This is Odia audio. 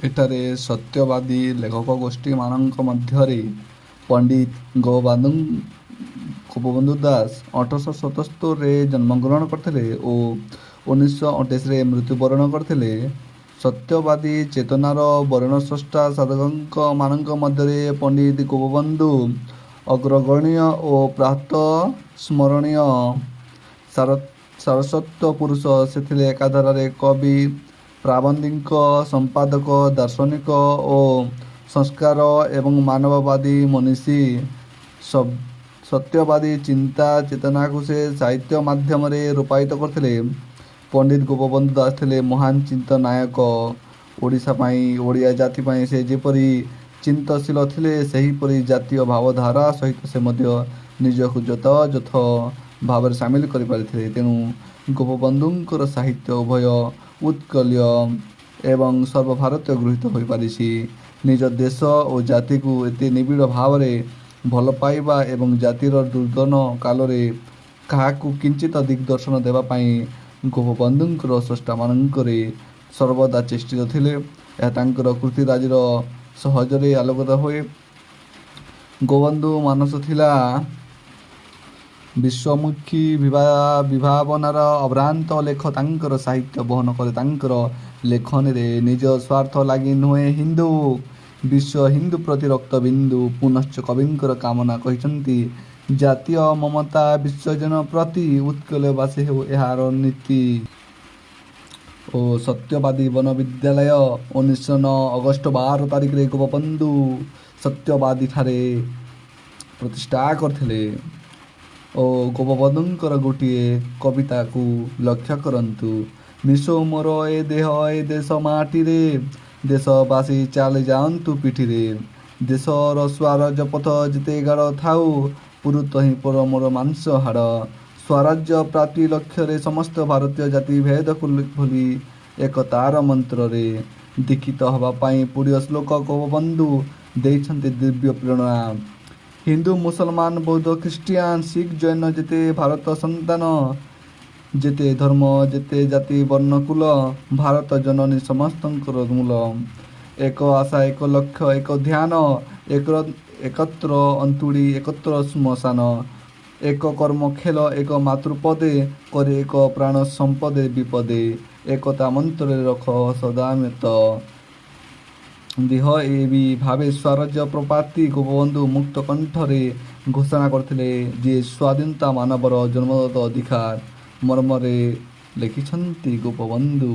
ଏଠାରେ ସତ୍ୟବାଦୀ ଲେଖକଗୋଷ୍ଠୀମାନଙ୍କ ମଧ୍ୟରେ ପଣ୍ଡିତ ଗୋପବନ୍ଧୁ ଦାସ 1877ରେ ଜନ୍ମଗ୍ରହଣ କରିଥିଲେ ଓ 1928ରେ ମୃତ୍ୟୁବରଣ କରିଥିଲେ। ସତ୍ୟବାଦୀ ଚେତନାର ବରେଣ୍ୟସ୍ରଷ୍ଟା ସାଧକମାନଙ୍କ ମଧ୍ୟରେ ପଣ୍ଡିତ ଗୋପବନ୍ଧୁ ଅଗ୍ରଗଣ୍ୟ ଓ ପ୍ରାତଃସ୍ମରଣୀୟ ସାରସ୍ୱତ ପୁରୁଷ। ସେ ଥିଲେ ଏକାଧାରରେ କବି, ପ୍ରାବନ୍ଧିକ, ସମ୍ପାଦକ, ଦାର୍ଶନିକ ଓ ସଂସ୍କାର ଏବଂ ମାନବବାଦୀ ମନୀଷୀ। ସତ୍ୟବାଦୀ ଚିନ୍ତା ଚେତନାକୁ ସେ ସାହିତ୍ୟ ମାଧ୍ୟମରେ ରୂପାୟିତ କରିଥିଲେ। ପଣ୍ଡିତ ଗୋପବନ୍ଧୁ ଦାସ ଥିଲେ ମହାନ ଚିନ୍ତନାୟକ। ଓଡ଼ିଶା ପାଇଁ, ଓଡ଼ିଆ ଜାତି ପାଇଁ ସେ ଯେପରି ଚିନ୍ତନଶୀଳ ଥିଲେ, ସେହିପରି ଜାତୀୟ ଭାବଧାରା ସହିତ ସେ ମଧ୍ୟ ନିଜକୁ ଯଥାଯଥ ଭାବରେ ସାମିଲ କରିପାରିଥିଲେ। ତେଣୁ ଗୋପବନ୍ଧୁଙ୍କର ସାହିତ୍ୟ ଉଭୟ ଉତ୍କଳୀୟ ଏବଂ ସର୍ବଭାରତୀୟ ଗୃହୀତ ହୋଇପାରିଛି। ନିଜ ଦେଶ ଓ ଜାତିକୁ ଏତେ ନିବିଡ଼ ଭାବରେ ଭଲ ପାଇବା ଏବଂ ଜାତିର ଦୁର୍ଦ୍ଦିନ କାଳରେ କାହାକୁ କିଞ୍ଚିତ ଦିଗ୍ଦର୍ଶନ ଦେବା ପାଇଁ ଗୋପବନ୍ଧୁଙ୍କର ସ୍ରଷ୍ଟାମାନଙ୍କରେ ସର୍ବଦା ଚେଷ୍ଟିତ ଥିଲେ, ଏହା ତାଙ୍କର କୃତିରାଜିର ସହଜରେ ଆଲୋକିତ ହୁଏ। ଗୋପବନ୍ଧୁ ମାନସ ଥିଲା ବିଶ୍ୱମୁଖୀ ବିଭାବନାର ଅଭ୍ରାନ୍ତ ଲେଖ ତାଙ୍କର ସାହିତ୍ୟ ବହନ କରେ ତାଙ୍କର ଲେଖନୀରେ। ନିଜ ସ୍ୱାର୍ଥ ଲାଗି ନୁହେଁ ହିନ୍ଦୁ, ବିଶ୍ୱ ହିନ୍ଦୁ ପ୍ରତି ରକ୍ତବିନ୍ଦୁ। ପୁନଶ୍ଚ କବିଙ୍କର କାମନା କହିଛନ୍ତି, ଜାତୀୟ ମମତା ବିଶ୍ୱଜନ ପ୍ରତି, ଉତ୍କଳବାସୀ ହେଉ ଏହାର ନୀତି। ଓ ସତ୍ୟବାଦୀ ବନବିଦ୍ୟାଳୟ 1909 ଅଗଷ୍ଟ 12 ତାରିଖରେ ଗୋପବନ୍ଧୁ ସତ୍ୟବାଦୀଠାରେ ପ୍ରତିଷ୍ଠା କରିଥିଲେ। ଓ ଗୋପବନ୍ଧୁଙ୍କର ଗୋଟିଏ କବିତାକୁ ଲକ୍ଷ୍ୟ କରନ୍ତୁ। ମିଶୁ ମୋର ଏ ଦେହ ଏ ଦେଶ ମାଟିରେ, ଦେଶବାସୀ ଚାଲି ଯାଆନ୍ତୁ ପିଠିରେ। ଦେଶର ସ୍ୱରାଜ୍ୟ ପଥ ଯେତେ ଗାଢ଼ ଥାଉ, ପୂରୁତ ହିଁ ପର ମୋର ମାଂସ ହାଡ଼। ସ୍ୱରାଜ୍ୟ ପ୍ରାପ୍ତି ଲକ୍ଷ୍ୟରେ ସମସ୍ତ ଭାରତୀୟ ଜାତି ଭେଦକୁ ଭୁଲି ଏକତାର ମନ୍ତ୍ରରେ ଦୀକ୍ଷିତ ହେବା ପାଇଁ ପୁଣ୍ୟ ଶ୍ଲୋକ ଗୋପବନ୍ଧୁ ଦେଇଛନ୍ତି ଦିବ୍ୟ ପ୍ରେରଣା। ହିନ୍ଦୁ, ମୁସଲମାନ, ବୌଦ୍ଧ, ଖ୍ରୀଷ୍ଟିଆନ, ଶିଖ, ଜୈନ ଯେତେ ଭାରତ ସନ୍ତାନ, ଯେତେ ଧର୍ମ ଯେତେ ଜାତି ବର୍ଣ୍ଣ କୁଲ, ଭାରତ ଜନନୀ ସମସ୍ତଙ୍କର ମୂଲ। ଏକ ଆଶା, ଏକ ଲକ୍ଷ୍ୟ, ଏକ ଧ୍ୟାନ, ଏକତ୍ର ଅନ୍ତୁଡ଼ି, ଏକତ୍ର ଶ୍ମଶାନ। ଏକ କର୍ମ ଖେଳ ଏକ ମାତୃପଦେ, କରି ଏକ ପ୍ରାଣ ସମ୍ପଦେ ବିପଦେ। ଏକତା ମନ୍ତ୍ରରେ ରଖ ସଦାମତ ଦେହ। ଏ ଭାବେ ସ୍ୱରାଜ୍ୟ ପ୍ରାପ୍ତି ଗୋପବନ୍ଧୁ ମୁକ୍ତ କଣ୍ଠରେ ଘୋଷଣା କରିଥିଲେ ଯେ ସ୍ୱାଧୀନତା ମାନବର ଜନ୍ମଗତ ଅଧିକାର, ମର୍ମରେ ଲେଖିଛନ୍ତି ଗୋପବନ୍ଧୁ।